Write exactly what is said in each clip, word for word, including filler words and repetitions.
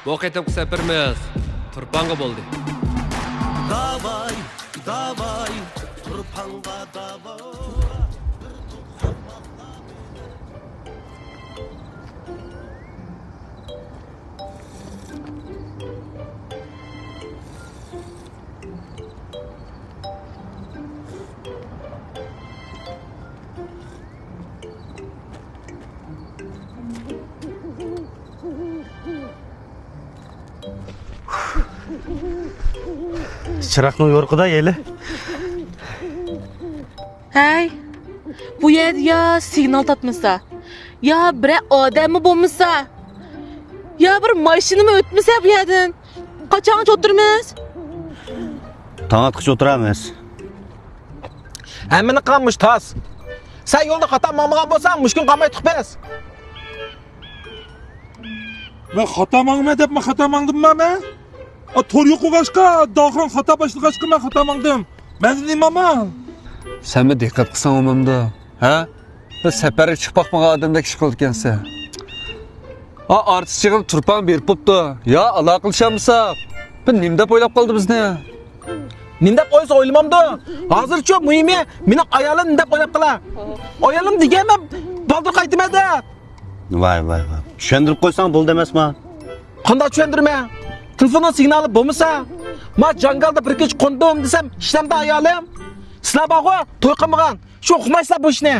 بۇ قېتىمقى سەپىرىمىز تۇرپانغا بولدى. داۋاي، داۋاي، تۇرپانغا داۋاي. چىراغنىڭ يورۇقىدا ھېلى. ھەي، بۇ يەردە يا سىگنال تارتمىسا، يا بىرەر ئادەممۇ بولمىسا، يا بىر ماشىنىمۇ ئۆتمىسە بۇ يەردىن. قاچانغىچە ئولتۇرىمىز؟ تاڭ ئاتقىچە ئولتۇرامىز. ھەممىنى قىلغان مۇشۇ تاس. سەن يولدا خاتا ماڭمىغان بولساڭ، مۇشۇ كۈن قالمايتتۇق بىز. مەن خاتا ماڭىمەن دەپ، مەن خاتا ماڭدىممۇ مەن؟ ئا، تور يوق بولغاچقا، داۋخان خاتا باشلىغاچقا مەن خاتا ماڭدىم. مەندىن نېمە ئامال؟ سەنمۇ دىققەت قىلساڭ بولمامدۇ؟ ھە؟ بىر سەپەرگە چىقىپ باقمىغان ئادەمدەك ئىش قىلىدىكەنسەن. ئا، ئارتىس چىقىپ تۇرپان بېرىپ بوپتۇ. يا ئالاقىلىشالمىساق. بىر نېمە دەپ ئويلاپ قالدى بىزنى؟ نېمە دەپ ئويلىسا ئويلىمامدۇ؟ ھازىرچۇ مۇھىمى مېنىڭ ئايالىم نېمە دەپ ئويلاپ قالا. ئايالىم دېگەنمەن بالدۇر قايتىمەن دەپ. ۋاي، ۋاي، ۋاي. چۈشەندۈرۈپ قويساڭ بولدى ئەمەسما؟ قانداق چۈشەندۈرىمەن؟ تېلېفوننىڭ سىگنالى بولمىسا، ما جاڭگالدا بىر كېچە قوندۇم دېسەم، ئىشلەمدە ئايالىم. سىلەر بارغۇ، توي قىلمىغان. شۇ ئۇقمايسىلەر بۇ ئىشنى.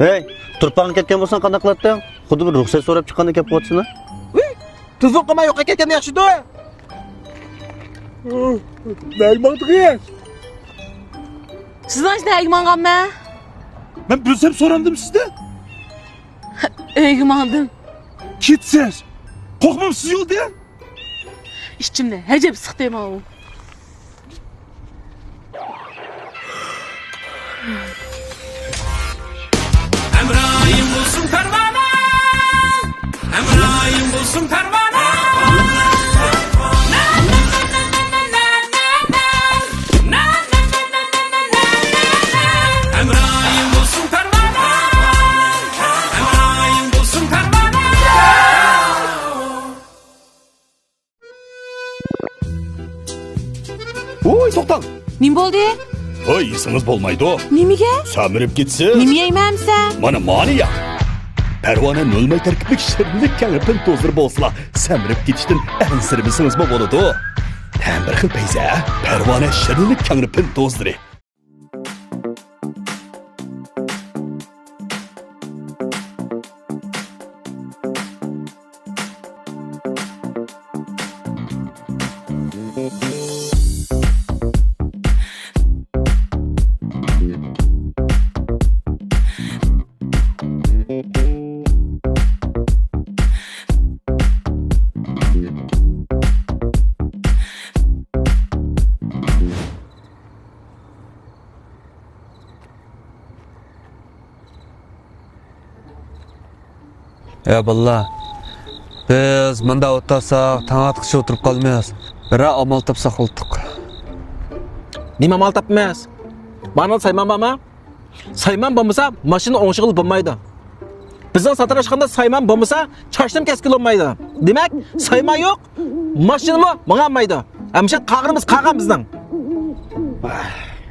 ھەي، تۇرپانغا كەتكەن بولساڭ قانداق قىلاتتىڭ؟ خۇددى بىر رۇخسەت سوراپ چىققاندەك گەپ قىلىۋاتىسەن-ە. ۋىي، تېلېفون قىلماي يوقاپ كەتكەن ياخشىدۇ. نەگە ماڭدىڭىز؟ سىزنىڭ ئىش نەگە ماڭغانمەن؟ مەن بىلسەم سورامدىم سىزدىن. ئۆيگە ماڭدىم. كېتىسىز. قورقمامسىز يولدىن؟ ئىچىمنى ئەجەب سىقتى ماۋۇ. ھەمراھىم بولسۇن پەرۋانە، ھەمراھىم بولسۇن پەرۋانە. ھەمراھىم بولسۇن پەرۋانە، ھەمراھىم بولسۇن پەرۋانە. ۋوي، توختاڭ! نېمە بولدى؟ ھوي، يېسىڭىز بولمايدۇ. نېمىگە؟ سەمرىپ كېتىسىز. نېمە يەيمەن ئەمسە؟ مانا، مانى يەڭ. پەرۋانە نۆل ماي تەركىبلىك شىرىنلىك كەڭرى پىن توزىلىرى بولسىلا، سەمرىپ كېتىشتىن ئەنسىرىمىسىڭىزمۇ بولىدۇ. تەمى بىر خىل پەيزە. پەرۋانە شىرىنلىك كەڭرى پىن توزىلىرى. يا بالىلار، بىز مۇنداق ئولتۇرساق، تاڭ ئاتقىچە ئولتۇرۇپ قالىمىز. بىرەر ئامال تاپساق بولدى. نېمە ئامال تاپىمىز؟ مانا سايمان بارمۇ؟ سايمان بولمىسا، ماشىنا ئوڭشىغىلى بولمايدۇ. بىزنىڭ ساتىراشخانىدا سايمان بولمىسا، چاچنىمۇ كەسكىلى بولمايدۇ. دېمەك، سايمان يوق، ماشىنىمۇ ماڭالمايدۇ. ئەمىسە قالغىنىمىز قالغان بىزنىڭ.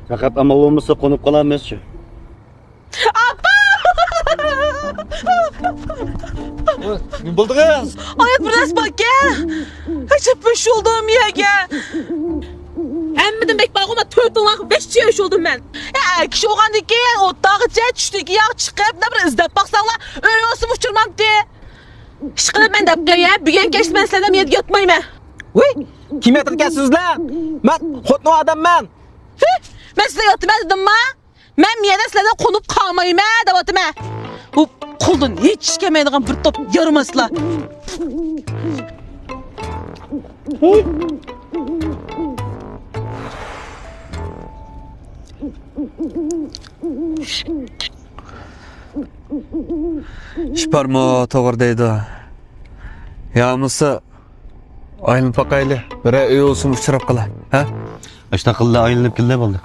پەقەت ئامال بولمىسا، قونۇپ قالالمايمىزچۇ. ئاپا! نېمە بولدىڭىز؟ ئايات، بىر نەرسە باركەن. ئەجەب بوشۇلدۇم يەرگە. ھەممىدىن بەك بارغۇ، مانا تۆتىڭلارغا بەش چىيە بوشۇلدۇم مەن. ئە، كىشى ئوغاندىكى ئوتتاغىچە چۈشتىكى ياغ چىقىپ، بىر ئىزدەپ باقساڭلار، ئۆي بولسىمۇ ئۇچرىمامتى. ئىشقىلىپ مەن دەپ قوياي، بۈگۈن كەچتە مەن سىلەر بىلەن يەتكە ياتمايمەن. ۋۇي، كىم ياتىدىكەنسىز سىلەر؟ مەن خوتۇن ئادەممەن. ھى، مەن سىلەر ياتىمەن دېدىمما؟ مەن مىيەدە سىلەردىن قونۇپ قالمايمەن دەۋاتىمەن. بۇ قولدىن ھېچ ئىش كەلمەيدىغان بىر توپ يارىماسلار. ئىش بارمۇ توغرا دەيدۇ. يا بولمىسا ئايلىنىپ باقايلى. بىرەر ئۆي بولسىمۇ ئۇچراپ قالا. ھە؟ ئاشۇنداق قىلدى، ئايلىنىپ كېلدى بولدى.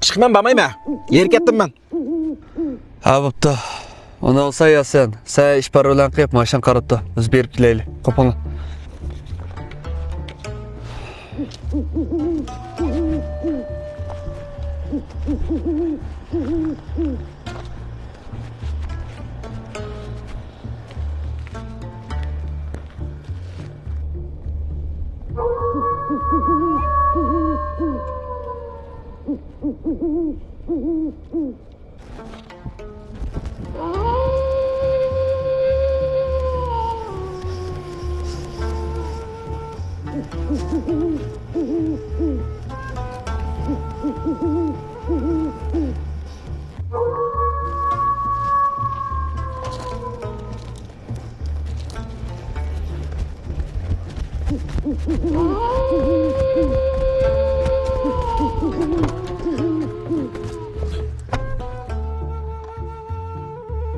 چىقىمەن، بارمايمەن. يېرى كەتتىم مەن. ھە، بوپتۇ. ئۇنداق بولسا ياسىن، سەن ئىپارە بىلەن قېلىپ ماشىنا قاراپ تۇر، بىز بېرىپ كېلەيلى. قوپۇڭلار.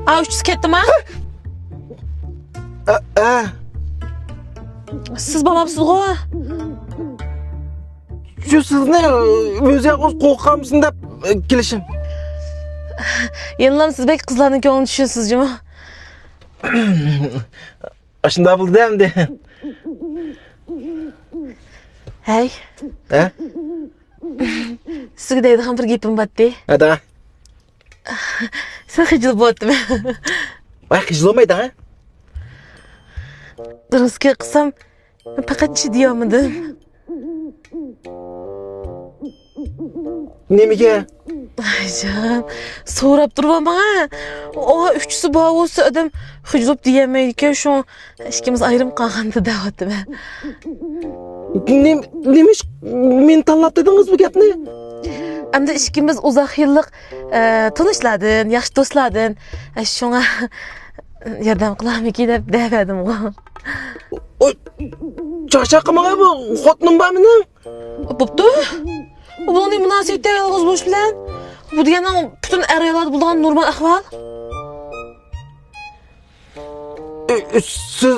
ئا، ئۈچىسى كەتتىما؟ ئە، ئە. سىز بارمامسىزغۇ؟ شۇ سىزنى ئۆزى يالغۇز قوقۇپ قالمىسۇن دەپ كېلىشىم. يەنىلا سىز بەك قىزلارنىڭ كۆڭلىنى چۈشىنىسىز جۇمۇ. ئاشۇنداق بولدى ئەمدى. ھەي. ھە؟ سىزگە دەيدىغان بىر گېپىم بارتى. ھەدە. سەن خىجىل بولۇۋاتىمەن. ۋاي، خىجىل بولمايدىغان. دۇرۇس گەپ قىلسام، مەن پەقەت چىدىيالمىدىم. نېمىگە؟ ئايجان، سوراپ تۇرۇۋالماڭ ھە. ئۇ ئۈچىسى بار بولسا ئادەم خىجىل بولۇپ دېيەلمەيدىكەن، شۇڭا ئىككىمىز ئايرىم قالغاندا دەۋاتىمەن. نېم-، نېمە ئىش مېنى تاللاپ دېدىڭىز بۇ گەپنى؟ ئەمدى ئىككىمىز ئۇزاق يىللىق، ئە، تونۇشلاردىن، ياخشى دوستلاردىن. ئە، شۇڭا ياردەم قىلارمىكىن دەپ دەۋەردىمغۇ. ئوي، چاقچاق قىلماڭ، بۇ خوتۇنۇم بار مېنىڭ. بوپتۇ. بۇنىڭ مۇناسىۋىتى يالغۇز بولۇش بىلەن. بۇ دېگەننىڭ پۈتۈن ئەر-ئاياللاردا بولىدىغان نورمال ئەھۋال. ئى، ئى، سىز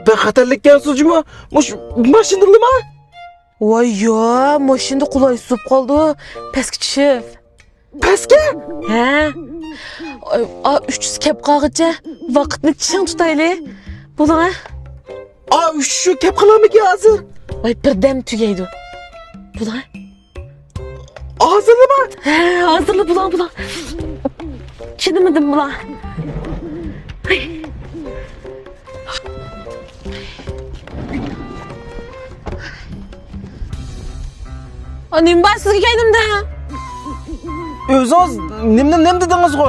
بەك خەتەرلىككەنسىز جۇمۇ. مۇش ماشىنىدىلىما؟ ۋاي يا، ماشىنىدا قولايسىز بولۇپ قالدى. پەسكە چۈشۈپ. پەسكە؟ ھە. ئاي، ئا، ئۈچىسى كەپ قالغىچە ۋاقىتنى چىڭ تۇتايلى. بولۇڭ ھە. ئا، ئۈچ شۇ كەپ قالامىكى ھازىر؟ ۋاي، بىردەم تۈگەيدۇ. بولۇڭ ھە. ھازىرلىما؟ ھە، ھازىرلا، بولۇڭ، بولۇڭ. چىدىمىدىم بۇلار. ئا، نېمە بار سىزگە كەينىمدە؟ ئۆزىڭىز نېمە، نېمە دېدىڭىزغۇ؟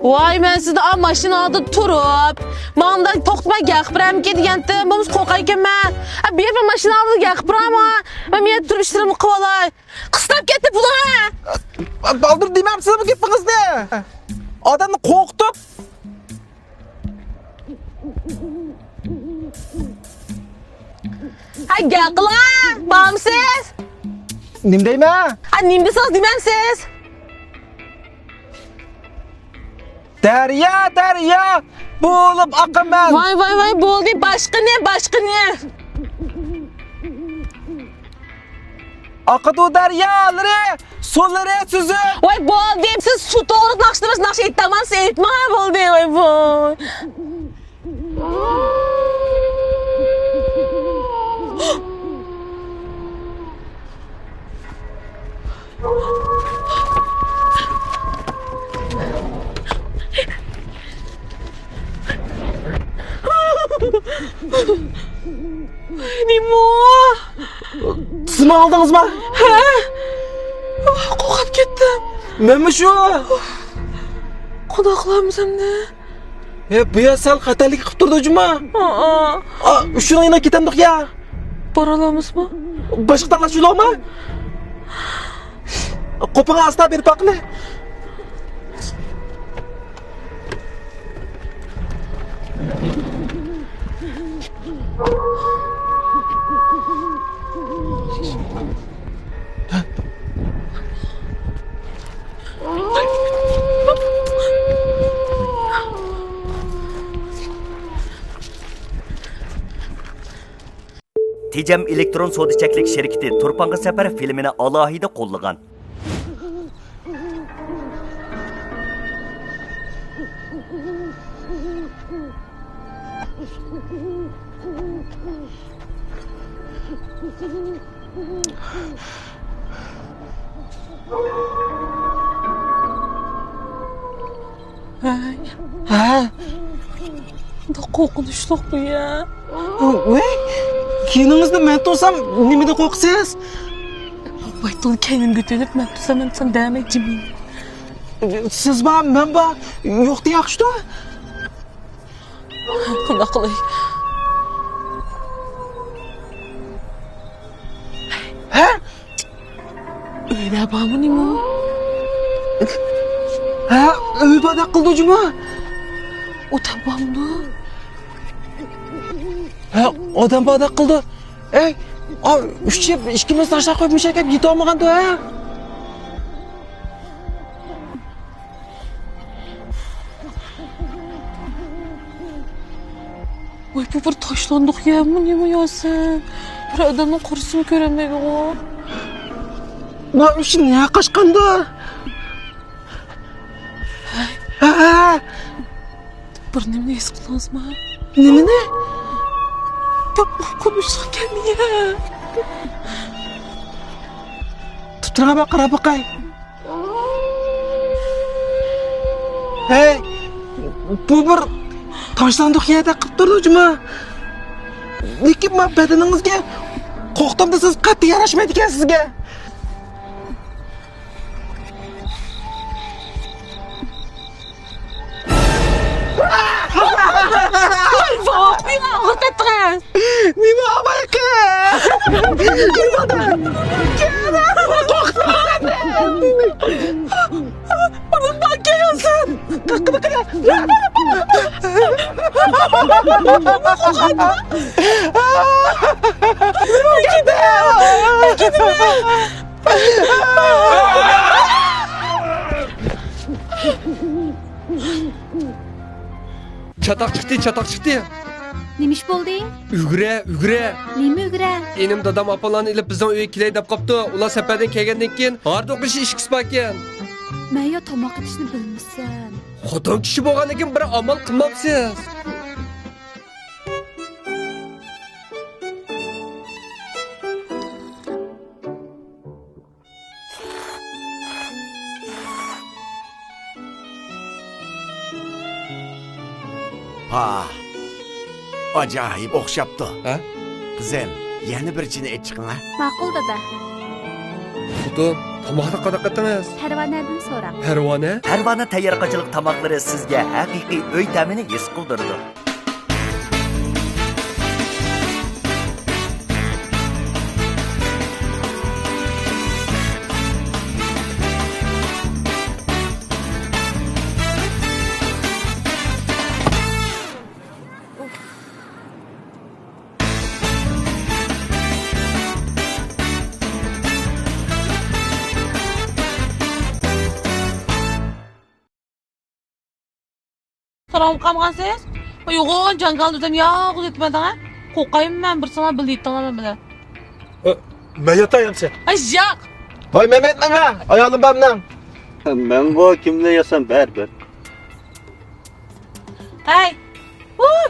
ۋاي، مەن سىزنى ئا ماشىنا ئالدىدا تۇرۇپ، ماڭا توختىماي گەپ قىلىپ بېرەمكى دېگەنتىم، بولمىسا قورقايكەنمەن. ھە، بېرىپ ماشىنا ئالدىدا گەپ قىلىپ بېرەمۇ؟ مەن بۇ يەردە تۇرۇپ ئىشلىرىمنى قىلىۋالاي. قىستاپ كەتتى پۇلۇڭ ھە! بالدۇر دېمەمسىز بۇ گېپىڭىزنى؟ ئادەمنى قورقۇتۇپ. ھە، گەپ قىلىڭ ھە! بارمسىز؟ نېمە دەيمەن؟ ھە، نېمە دېسىڭىز دېمەمسىز؟ دەريا، دەريا بولۇپ ئاقىمەن. ۋاي، ۋاي، ۋاي، بولدى، باشقىنى، باشقىنى. ئاقىدۇ دەريالىرى، سۇلىرى سۈزۈك. ۋاي، بولدى، سىز سۇ توغرىلىق ناخشا دېمەس، ناخشا ئېيتامسىز، ئېيتماڭ، بولدى، ۋاي، بولدى. نېمە؟ سىزمۇ ئالدىڭىزما؟ ھە؟ قورقۇپ كەتتىم. مەنمۇ شۇ. قانداق قىلارمىز ئەمدى؟ ھە، بۇ يەر سەل خەتەرلىك قىلىپ تۇرىدۇ جۇما. ئا، ئا. ئا، شۇنىڭ يېنىغا كېتەمدۇق يا. بارالامىزمۇ؟ باشقا تاقلاش يولۇقما؟ قوپىڭا ئاستا بېرىپ باققىلى. تېجەم ئېلېكترون سودا چەكلىك شىركىتى تۇرپانغا سەپەر فىلىمىنى ئالاھىدە قوللىغان. ھە؟ ھە؟ قورقۇنچلۇق بۇ يا. ۋەي، كىيىنىڭىزنى مەن تۇرسام، نېمىدىن قورقىسىز؟ ۋاي، تۇل كەينىمگە تۆلۈپ، مەن تۇرسام، مەن تۇرسام دەمەي جىمىم. سىز بار، مەن بار، يوقتا ياخشىدۇ. قانداق قىلاي؟ ھە؟ ئۆيدە بارمۇ نېمە؟ ھە، ئۆي باردەك قىلدى جۇمۇ. ئادەم بارمىدۇ؟ ھە، ئادەم باردەك قىلدى. ئەي، ئا، ئۈچ يىپ ئىككىمىز تاشلاپ قويۇپ مۇشۇ يەرگە يېتەلمىگەندۇ، ھە؟ ۋاي، بۇ بىر تاشلاندۇق يەرمۇ نېمە ياسىن؟ بىر ئادەمنىڭ قارىسىمۇ كۆرەلمەيدىغۇ. ما ئۈچۈن نە قاچقاندۇ؟ ھە؟ بىر نېمىنى ھېس قىلدىڭىزمۇ؟ نېمىنى؟ بىر قورقۇنچلۇق كەلمىگەن. تۇتۇرغا بار، قاراپ باقاي. ھەي، بۇ بىر تاشلاندۇق يەردەك قىلىپ تۇرىدۇ جۇمۇ. لېكىن ما بەدىنىڭىزگە قورقتۇم دېسىڭىز قەتئىي ياراشمايدىكەن سىزگە. ۋاي، ۋاي، ئاغرىتىۋەتتىڭىز. نېمە ئاۋايقى؟ توختاڭ! بۇنى باكىڭىزدىن! چاتاق چىقتى، چاتاق چىقتى. نېمە ئىش بولدى؟ ئۈگرە، ئۈگرە. نېمە ئۈگرە؟ ئىنىم دادام ئاپاملارنى ئېلىپ بىزنىڭ ئۆيگە كېلەي دەپ قاپتۇ. ئۇلار سەپەردىن كەلگەندىن كېيىن ھاردۇق ئېشى ئىچكۈسى باركەن. مەن يا تاماق ئېتىشنى بىلمىسەم. خوتۇن كىشى بولغاندىن كېيىن بىر ئامال قىلمامسىز؟ ھا، ئاجايىپ ئوخشاپتۇ. ھە؟ قىزىم، يەنە بىر چىنە ئېچىقىڭ ھە. ماقۇل، دادا. خوتۇن، تاماقنى قانداق قىلدىڭىز؟ پەرۋانەدىن سوراڭ. پەرۋانە؟ پەرۋانە تەييار قاچىلىق تاماقلىرى سىزگە ھەقىقىي ئۆي تەمىنى ھېس قىلدۇرىدۇ. سالام قالمىغانسىز؟ يوغان جاڭگال دېدىم، يالغۇز يېتىپ مەندىڭ ھە؟ قورقايمەن مەن، بىر ساڭا بىللە يېتىڭلار مەن بىلەن. ئە، مەن ياتاي ئەمسە. ئاي ياق. ۋاي مەمەت نېمە؟ ئايالىم بار مېنىڭ. مەن بۇ كىملەر ياسام بەرىبىر. ھەي. ۋۇي،